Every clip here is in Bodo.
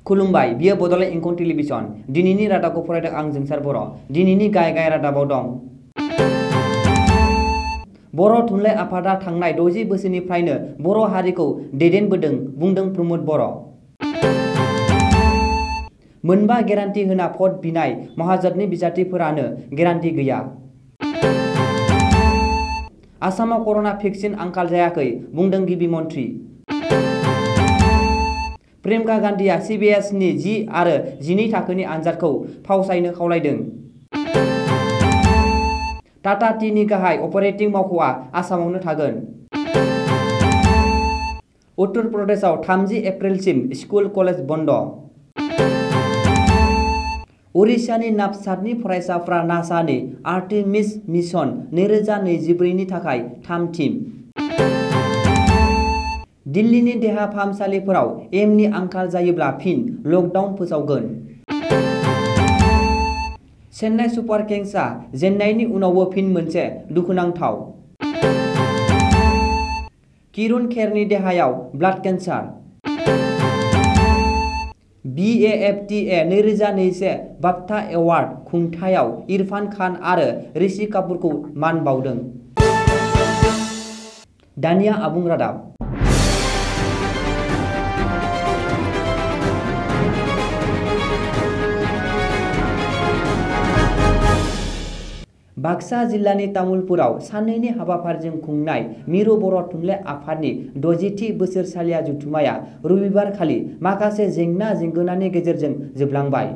खुलुमबाय बियो बड'लेण्ड इंखं टेलिभिजन दिनैनि रादाबखौ फरायदों आं जोंसार बर' दिनैनि गाहाय रादाबाव दं। बर' थुनलाइ आफादा थांनाय 60 बोसोरनिफ्रायनो बर' हारिखौ दैदेनबोदों बुंदों प्रमद बर'। मोनबा गेरान्टि होना भट बिनाय महाजननि बिजाथिफोरानो गेरान्टि गैया। आसामाव कर'ना भेक्सिन आंखाल जायाखै बुंदों गिबि मन्थ्रि। प्रियंका गान्धीआ CBSनि 10 आरो 12 थाखोनि आनजादखौ फावसायनो खावलायदों। टाटा टीनि गाहाय अपारेटिं मावख'आ आसामावनो थागोन। उत्तर प्रदेशआव 30 एप्रिलसिम स्कुल कलेज बन्द। उरिष्यानि नाभसादनि फरायसाफ्रा नासानि आर्टेमिस मिशन 2024 नि थाखाय थाम थिम। दिल्लीनि देहा फाहामसालिफोराव एमनि आंखाल जायोब्ला फिन लकडाउन फोसावगोन। चेन्नाइ सुपार किंग्सआ जेननायनि उनावबो फिन मोनसे दुखुनांथाव। किरुन खेरनि देहायाव blood cancer. BAFTA 2021 BAFTA award खुंथायाव इरफान खान आरो ऋषि कापुरखौ मान बावदों। दानिया आबुं रादाब। बाक्सा जिल्लानि तामुलपुराव साननैनि हाबाफारिजों खुंनाय मिरु बर' थुनलाइ आफादनि 60थि बोसोरसालिया जथुम्माया रबिबारखालि माखासे जेंना जेंगोनानि गेजेरजों जोबलांबाय।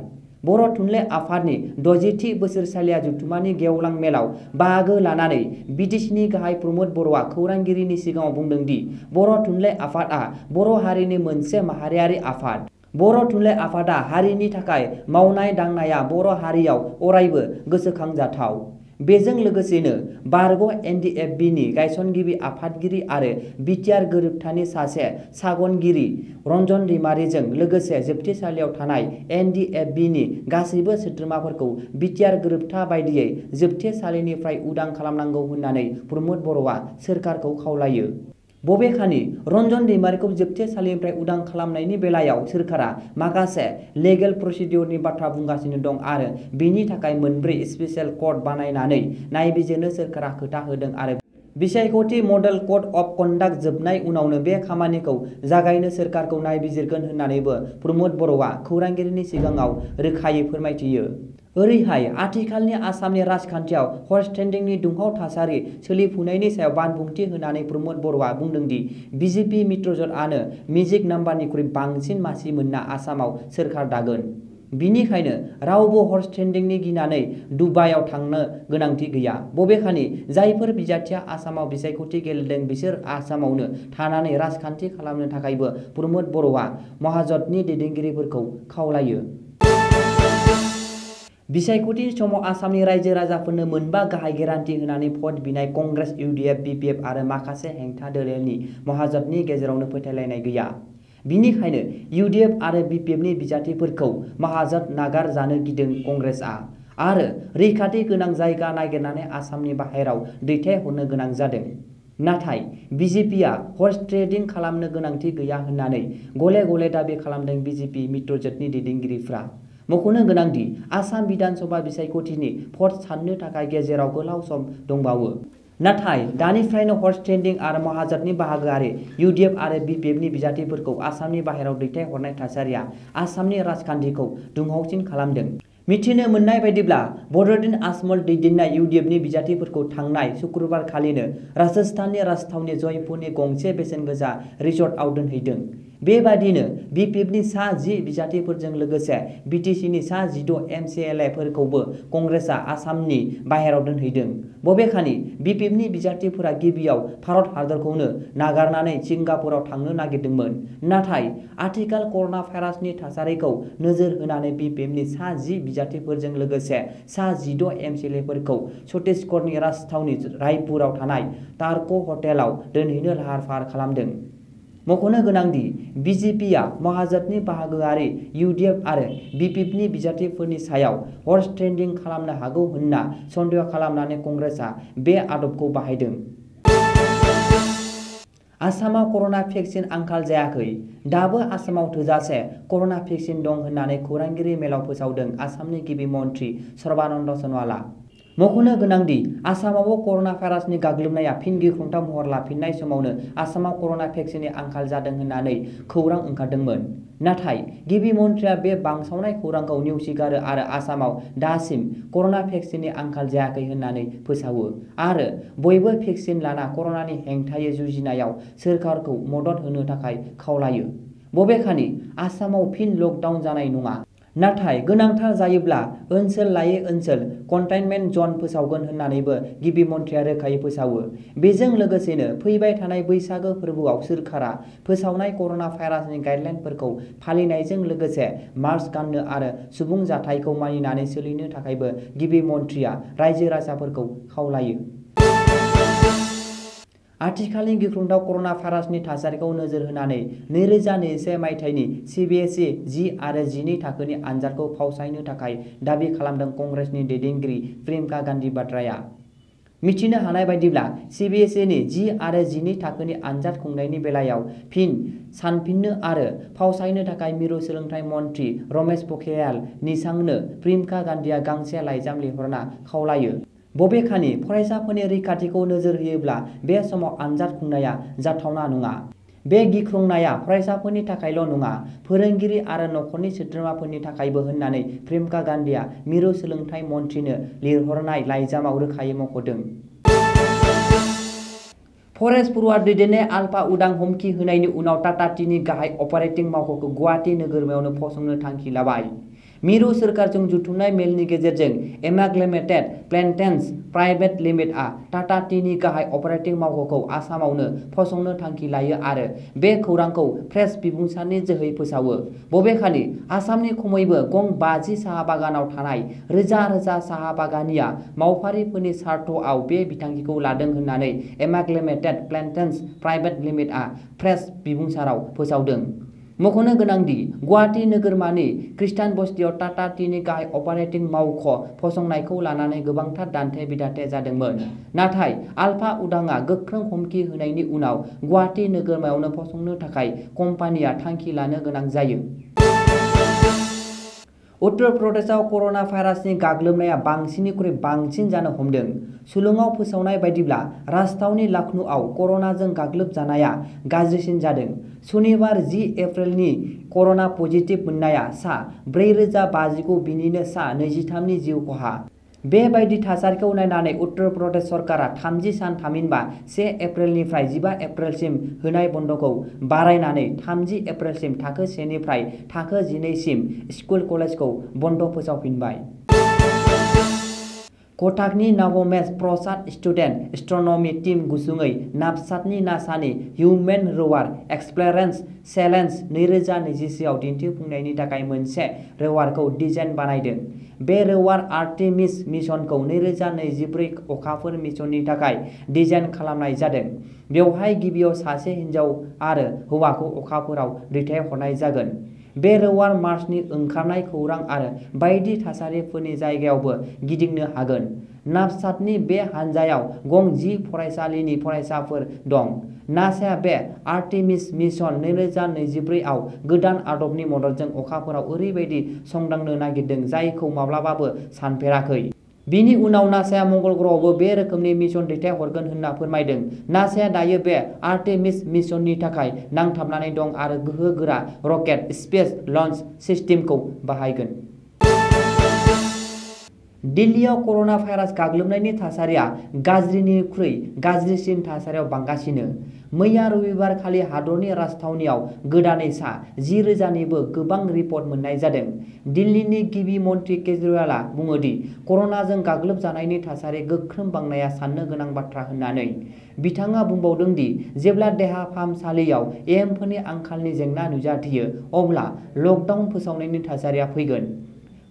बर' थुनलाइ आफादनि 60थि बोसोरसालिया जथुम्मानि गेवलां मेलाव बाहागो लानानै बिटिसिनि गाहाय प्रमद बर'आ खौरांगिरिनि सिगाङाव बुंदों दि बर' थुनलाइ आफादआ बर' हारिनि मोनसे माहारियारि आफाद। बर' थुनलाइ आफादा हारिनि थाखाय मावनाय दांनाया बर' हारियाव अरायबो गोसोखांजाथाव। बेजों लोगोसेनो बारग' NDFBनि गायसनगिरि आफादगिरि आरो बिटिआर गोरोबथानि सासे सागनगिरि रन्जन दैमारिजों लोगोसे जोबथेसालियाव थानाय NDFBनि गासैबो सोद्रोमाफोरखौ बिटिआर गोरोबथा बायदियै जोबथेसालिनिफ्राय उदां खालामनांगौ होननानै प्रमद बर'आ सोरखारखौ खावलायो। बबेखानि रन्जन दैमारिखौ जोबथेसालिनिफ्राय उदां खालामनायनि बेलायाव सोरखारा माखासे लिगेल प्रसिडिउरनि बाथ्रा बुंगासिनो दं आरो बेनि थाखाय 4 स्पेसियेल कर्ट बानायनानै नायबिजिरनो सोरखारा खोथा होदों आरो बिसायख'थि मडेल कड अफ कन्डाक्ट जोबनाय उनावनो बे खामानिखौ जागायनो सोरखारखौ नायबिजिरगोन होननानैबो प्रमद बर'आ खौरांगिरिनि सिगाङाव रोखायै फोरमायथियो। ओरैहाय आथिखालनि आसामनि राजखान्थियाव हटस्टेन्डिंनि दुंहाव थासारि सोलिफुनायनि सायाव बानबुंथि होनानै प्रमद बर'आ बुंदों दि बिजेपि मित्रजोटआनो मेजिक नाम्बारनिख्रुइ बांसिन मासि मोनना आसामाव सोरखार दागोन। बिनिखायनो रावबो हटस्टेन्डिंनि गिनानै दुबाइयाव थांनो गोनांथि गैया। बबेखानि जायफोर बिजाथिया आसामाव बिसायख'थि गेलेदों बिसोर आसामावनो थानानै राजखान्थि खालामनो थाखायबो प्रमद बर'आ महाजोननि दैदेनगिरिफोरखौ खावलायो। बिसायख'थिनि समाव आसामनि रायजो राजाफोरनो मोनबा गाहाय गेरान्टि होनानै भट बिनाय कंग्रेस UDF BPF आरो माखासे हेंथा दोलोनि महाजोननि गेजेरावनो फोथायलायनाय गैया। बिनिखायनो UDF आरो BPFनि बिजाथिफोरखौ महाजोन नागारजानो गिदों कंग्रेसआ आरो रैखाथि गोनां जायगा नागिरनानै आसामनि बाहेराव दैथायहरनो गोनां जादों। नाथाय बिजेपिआ हर्स ट्रेडिं खालामनो गोनांथि गैया होननानै गले गले दाबि खालामदों बिजेपि मित्रजोटनि दैदेनगिरिफ्रा। मख'नो गोनांदि आसाम बिधानसभा बिसायख'थिनि भट साननो थाखाय गेजेराव गोलाव सम दंबावो। नाथाय दानिफ्रायनो हर्स ट्रेडिं आरो महाजोननि बाहागोआरि UDF आरो BPFनि बिजाथिफोरखौ आसामनि बाहेराव दैथायहरनाय थासारिया आसामनि राजखान्थिखौ दुंहावसिन खालामदों। मिथिनो मोननाय बायदिब्ला बदरुद्दिन आजमल दैदेननाय UDFनि बिजाथिफोरखौ थांनाय सुक्रुबारखालिनो राजस्थाननि राजथावनि जयपुरनि गंसे बेसेनगोसा रिसर्टआव दोनहैदों। बेबादिनो BPFनि सा 10 बिजाथिफोरजों लोगोसे बिटिसिनि सा 16 MCLAफोरखौबो कंग्रेसआ आसामनि बाहेराव दोनहैदों। बबेखानि BPFनि बिजाथिफोरा गिबियाव भारत हादरखौनो नागारनानै सिंगापुराव थांनो नागिरदोंमोन। नाथाय आथिखाल कर'ना भाइरासनि थासारिखौ नोजोर होनानै BPFनि सा 10 बिजाथिफोरजों लोगोसे सा 16 MCLAफोरखौ छत्तीसगढ़नि राजथावनि रायपुराव थानाय तारक हटेलाव दोनहैनो लाहार फाहार खालामदों। मख'नो गोनांदि बिजेपिआ महाजोननि बाहागोआरि UDF आरो BPFनि बिजाथिफोरनि सायाव हर्स ट्रेडिं खालामनो हागौ होनना सन्देह खालामनानै कंग्रेसआ बे आदबखौ बाहायदों। आसामाव कर'ना भेक्सिन आंखाल जायाखै। दाबो आसामाव थोजासे कर'ना भेक्सिन दं होननानै खौरांगिरि मेलाव फोसावदों आसामनि गिबि मन्थ्रि सर्बानन्द सन'वालआ। मख'नो गोनांदि आसामावबो कर'ना भाइरासनि गाग्लोबनाया फिन गिख्रंथाव महर लाफिननाय समावनो आसामाव कर'ना भेक्सिननि आंखाल जादों होननानै खौरां ओंखारदोंमोन। नाथाय गिबि मन्थ्रिया बे बांसावनाय खौरांखौ नेवसिगारो आरो आसामाव दासिम कर'ना भेक्सिननि आंखाल जायाखै होननानै फोसावो आरो बयबो भेक्सिन लाना कर'नानि हेंथायै जुजिनायाव सोरखारखौ मदद होनो थाखाय खावलायो। बबेखानि आसामाव फिन लकडाउन जानाय नङा। नाथाय गोनांथार जायोब्ला ओनसोल लायै ओनसोल कन्टेइनमेन्ट जन फोसावगोन होननानैबो गिबि मन्थ्रिया रोखायै फोसावो। बेजों लोगोसेनो फैबाय थानाय बैसागो फोरबोआव सोरखारा फोसावनाय कर'ना भाइरासनि गाइडलाइनफोरखौ फालिनायजों लोगोसे मास्क गाननो आरो सुबुं जाथायखौ मानिनानै सोलिनो थाखायबो गिबि मन्थ्रिया रायजो राजाफोरखौ खावलायो। आथिखालनि गिख्रंथाव कर'ना भाइरासनि थासारिखौ नोजोर होनानै 2021 मायथाइनि CBSE 10 आरो 12 थाखोनि आनजादखौ फावसायनो थाखाय दाबि खालामदों कंग्रेसनि दैदेनगिरि प्रियंका गान्धी वाड्राया। मिथिनो हानाय बायदिब्ला CBSEनि 10 आरो 12 थाखोनि आनजाद खुंनायनि बेलायाव फिन सानफिननो आरो फावसायनो थाखाय मिरु सोलोंथाइ मन्थ्रि रमेश प'खरियाल निशांकनो प्रियंका गान्धीआ गांसे लाइजाम लिरहरना खावलायो। बबेखानि फरायसाफोरनि रैखाथिखौ नोजोर होयोब्ला बे समाव आनजाद खुंनाया जाथावना नङा। बे गिख्रंनाया फरायसाफोरनि थाखायल' नङा, फोरोंगिरि आरो नखरनि सोद्रोमाफोरनि थाखायबो होननानै प्रियंका गान्धीआ मिरु सोलोंथाइ मन्थ्रिनो लिरहरनाय लाइजामाव रोखायै मख'दों। परेश बरुवा दैदेननाय आलफा उदां हुमखि होनायनि उनाव टाटा टीनि गाहाय अपारेटिं मावख'खौ गुवाहाटी नोगोरमायावनो फसंनो थांखि लाबाय। मिरु सोरखारजों जथुमनाय मेलनि गेजेरजों एमाग्लेमेटेड प्लेन्टेन्स प्राइभेट लिमिटेडआ टाटा टीनि गाहाय अपारेटिं मावख'खौ आसामावनो फसंनो थांखि लायो आरो बे खौरांखौ प्रेस बिबुंसारनि जोहै फोसावो। बबेखानि आसामनि खमैबो गं 50 साहा बागानाव थानाय रोजा रोजा साहा बागानिया मावफारिफोरनि सार्थआव बे बिथांखिखौ लादों होननानै एमाग्लेमेटेड प्लेन्टेन्स प्राइभेट लिमिटेडआ प्रेस बिबुंसाराव फोसावदों। मख'नो गोनांदि गुवाहाटी नोगोरमानि खृष्टान बस्तियाव टाटा टीनि गाहाय अपारेटिं मावख' फसंनायखौ लानानै गोबांथार दान्थे बिदान्थे जादोंमोन। नाथाय आलफा उदांआ गोख्रों हुमखि होनायनि उनाव गुवाहाटी नोगोरमायावनो फसंनो थाखाय कम्पानिया थांखि लानो गोनां जायो। उत्तर प्रदेशआव कर'ना भाइरासनि गाग्लोबनाया बांसिननिख्रुइ बांसिन जानो हमदों। सुलुङाव फोसावनाय बायदिब्ला राजथावनि लखनऊआव कर'नाजों गाग्लोबजानाया गाज्रिसिन जादों। सनिबार 10 एप्रिलनि कर'ना पजिटिभ मोननाया सा 4059 बिनिनो सा 23 नि जिउ खहा। बेबायदि थासारिखौ नायनानै उत्तर प्रदेश सरकारा 30 सान थामहिनबा 1 एप्रिलनिफ्राय 15 एप्रिलसिम होनाय बन्द'खौ बारायनानै 30 एप्रिलसिम थाखो 1 निफ्राय थाखो 12 सिम स्कुल कलेजखौ बन्द' फोसावफिनबाय। कटाकनि नवोमेश प्रसाद स्टुडेन्ट एस्ट्र'न'मि टीम गुसुङै नाभसातनि नासानि हिउमेन रोवार एक्सप्लरेन्स चेलेन्ज 2021 आव दिन्थिफुंनायनि थाखाय मोनसे रोवारखौ डिजाइन बानायदों। बे रोवार आर्टेमिस मिशनखौ 2024 अखाफोर मिशननि थाखाय डिजाइन खालामनाय जादों। बेवहाय गिबियाव सासे हिनजाव आरो हौवाखौ अखाफोराव दैथायहरनाय जागोन। बे रोवार मार्सनि ओंखारनाय खौरां आरो बायदि थासारिफोरनि जायगायावबो गिदिंनो हागोन। नाभसातनि बे हानजायाव गं 10 फरायसालिनि फरायसाफोर दं। नासाया बे आर्टेमिस मिशन 2024 आव गोदान आदबनि मददजों अखाफोराव ओरैबायदि संदांनो नागिरदों जायखौ माब्लाबाबो सानफेराखै। बिनि उनाव नासाया मंगल ग्रहआवबो बे रोखोमनि मिशन दैथायहरगोन होनना फोरमायदों। नासाया दायो बे आर्टेमिस मिशननि थाखाय नांथाबनानै दं आरो गोहोगोरा रकेट स्पेस लन्च सिस्टेमखौ बाहायगोन। दिल्लीयाव कर'ना भाइरास गाग्लोबनायनि थासारिया गाज्रिनिख्रुइ गाज्रिसिन थासारियाव बांगासिनो। मैया रबिबारखालि हादरनि राजथावनियाव गोदानै सा 10,000निबो गोबां रिपर्ट मोननाय जादों। दिल्लीनि गिबि मन्थ्रि केजरीवालआ बुङोदि कर'नाजों गाग्लोबजानायनि थासारि गोख्रों बांनाया साननो गोनां बाथ्रा होननानै। बिथाङा बुंबावदों दि जेब्ला देहा फाहामसालियाव एएमफोरनि आंखालनि जेंना नुजाथियो अब्ला लकडाउन फोसावनायनि थासारिया फैगोन।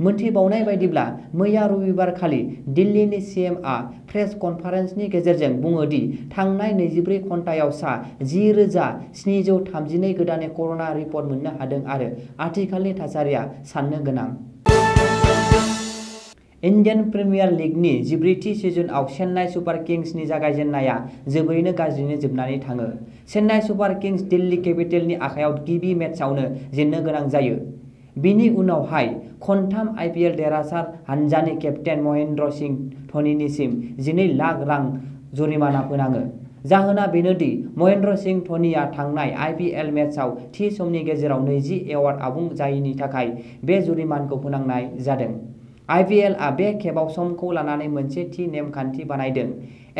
मोनथिबावनाय बायदिब्ला मैया रबिबारखालि दिल्लीनि सीएमआ प्रेस कनफारेन्सनि गेजेरजों बुङोदि थांनाय 24 घन्टायाव सा 10,732 गोदानै कर'ना रिपर्ट मोननो हादों आरो आथिखालनि थासारिया साननो गोनां। इन्डियान प्रिमियार लीगनि 14थि सिजनआव चेन्नाई सुपार किंग्सनि जागायजेन्नाया जोबोरैनो गाज्रिनो जोबनानै थाङो। चेन्नाई सुपार किंग्स दिल्ली केपिटेलनि आखायाव गिबि मेचआवनो जेननो गोनां जायो। बिनि उनावहाय खनथाम आईपीएल देरहासार हानजानि केप्तेन महेन्द्र सिंह धोनीनिसिम 12 लाख रां जुरिमाना फोनाङो। जाहोना बेनोदि महेन्द्र सिंह धोनीया थांनाय आईपीएल मेचआव थि समनि गेजेराव 20 अभार आबुं जायैनि थाखाय बे जुरिमानाखौ फोनांनाय जादों। आईपीएलआ बे खेबाव समखौ लानानै मोनसे थि नेम-खान्थि बानायदों।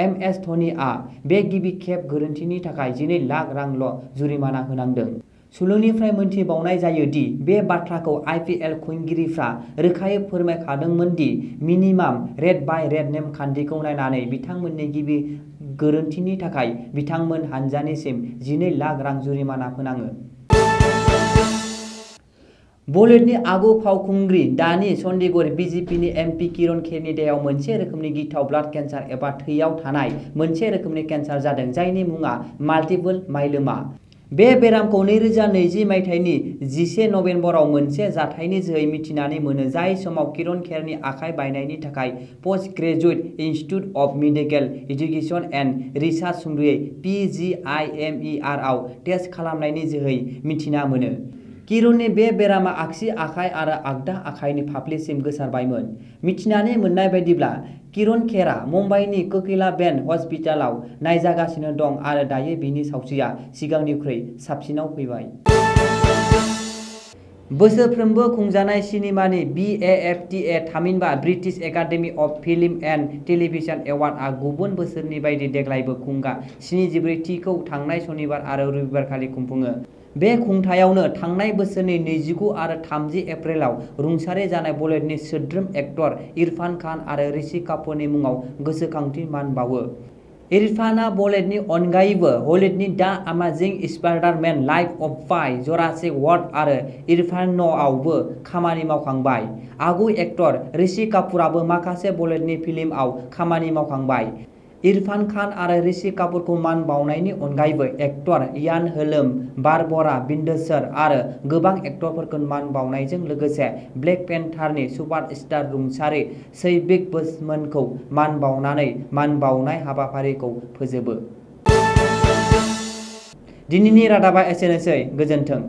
एमएस धोनीआ बे गिबि खेब गोरोन्थिनि थाखाय 12 लाख रांल' जुरिमाना होनांदों। सुलुंनिफ्राय मोनथिबावनाय जायो दि बे बाथ्राखौ आईपीएल खुंगिरिफ्रा रोखायै फोरमायखादोंमोन दि मिनिमाम रेट बाय रेट नेमखान्थिखौ नायनानै बिथांमोननि गिबि गोरोन्थिनि थाखाय बिथांमोन हानजानिसिम 12 लाख रां जुरिमाना फोनाङो। बलिउडनि आगु फावखुंग्रि दानि चन्डीगढ़ बीजेपीनि एमपी किरण खेरनि देहायाव मोनसे रोखोमनि गिथाव ब्लाड केन्सार एबा थैयाव थानाय मोनसे रोखोमनि केन्सार जादों जायनि मुङा माल्टिपल माइलोमा। बे बेरामखौ 2020 मायथाइनि 11 नबेम्बराव मोनसे जाथायनि जोहै मिथिनानै मोनो जाय समाव किरण खेरनि आखाइ बायनायनि थाखाय post graduate institute of medical education and research सुंद'यै PGIMER आव टेस्ट खालामनायनि जोहै मिथिना मोनो। किरणनि बे बेरामा आगसि आखाइ आरो आगदा आखाइनि फाफ्लिसिम गोसारबायमोन। मिथिनानै मोननाय बायदिब्ला किरण खेरआ मुम्बाइनि कोकिलाबेन हस्पिटालाव नायजागासिनो दं आरो दायो बिनि सावस्रिया सिगांनिख्रुइ साबसिनाव फैबाय। बोसोरफ्रोमबो खुंजानाय सिनेमानि BAFTA थामहिनबा British academy of film and television एवार्डआ गुबुन बोसोरनि बायदि देग्लायबो खुंगा 74थिखौ थांनाय सनिबार आरो रबिबारखालि खुंफुङो। बे खुंथायावनो थांनाय बोसोरनि 29 आरो 30 एप्रिलाव रुंसारि जानाय बलिउडनि सोद्रोम एक्टर इरफान खान आरो ऋषि कापुरनि मुङाव गोसोखांथि मान बावो। इरफानआ बलिउडनि अनगायैबो हलीवुडनि दा अमेजिं स्पाइडार-मेन लाइफ अफ पाइ, जुरासिक वर्ल्ड आरो इरफान न'आवबो खामानि मावखांबाय। आगु एक्टर ऋषि कापुरआबो माखासे बलिउडनि फिल्मआव खामानि मावखांबाय। इरफान खान आरो ऋषि कापुरखौ मान बावनायनि अनगायैबो actor Ian haulm, Barbara Windsor आरो गोबां एक्टरफोरखौ मान बावनायजों लोगोसे ब्लेक पेन्थारनि सुपारस्टार रुंसारि चैडविक बोसमैनखौ मान बावनानै मान बावनाय हाबाफारिखौ फोजोबो। दिनैनि रादाबा एसेनोसै। गोजोन्थों।